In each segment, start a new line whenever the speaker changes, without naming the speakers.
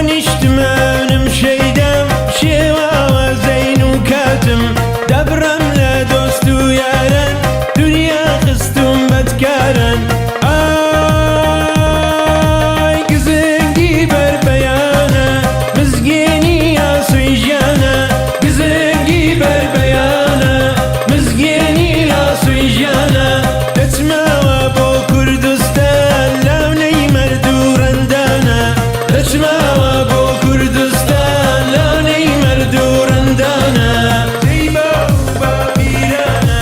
نیشتمانم شەیدام، شێواوە زەین و کاتم، دابڕام لە دۆست و یاران، دونیا خستوم بەدکاران. ئای گزنگی بەربەیانە، مزگێنی ئاسۆی ژیانە، گزنگی بەربەیانە، مزگێنی ئاسۆی ژیانە. دەچمەوە بۆ کوردستان، لاونەی مەرد و ڕەندانە، دەچمەوە بۆ کوردستان، لاونەی مەرد و ڕەندانە، دەی باو و باپیرانە.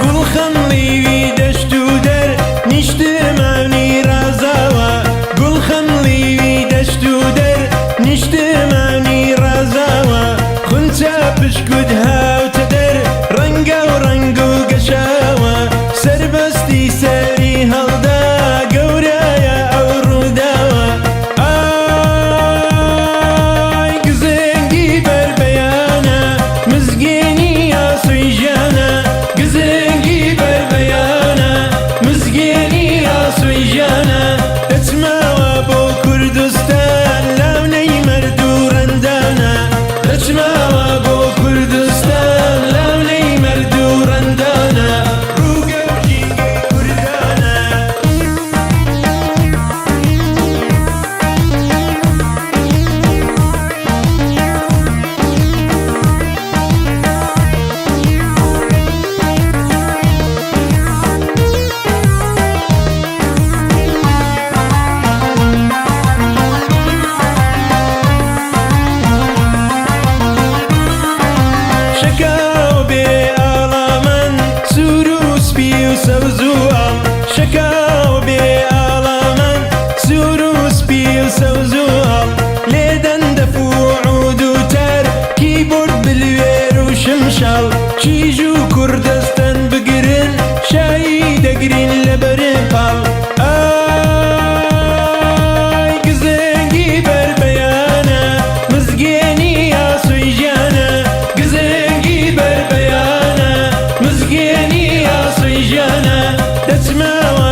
گوڵ خەمڵیوی دەشت و دەر، نیشتمانی ڕازاوە، گوڵ خەمڵیوی دەشت و دەر، نیشتمانی ڕازاوە، خونچە پشکوت هاوتە دەر، ڕەنگە و ڕەنگ و گەشاوە، سەربەستی سەری هەڵدا، گەورەیە ئەو ڕووداوە. ئای گزنگی بەربەیانە، مزگێنی ئاسۆی ژیانە، گزنگی بەربەیانە، مزگێنی ئاسۆی ژیانە. دەچمەوە بۆ کوردستان، لاونەی مەرد و ڕەندانە، دەچمەوە بۆ کوردستان، لاونەی مەرد و ڕەندانە، ڕووگە و ژینگەی کوردانە. شەکاو بێ ئاڵامان، سوور و سپی و سەوز و ئاڵ، شەکاو بێ ئاڵامان، سوور و سپی و سەوز و ئاڵ، لێدەن دەف و عود و تار، کیبۆرد بلوێر و شمشاڵ، کیژ و کوڕ دەستەن بگرن، شایی دەگرین لەبەر پاڵ. ئای گزنگی بەربەیانە، مزگێنی ئاسۆی ژیانە، گزنگی بەربەیانە، مزگێنی ئاسۆی ژیانە. دەچمەوە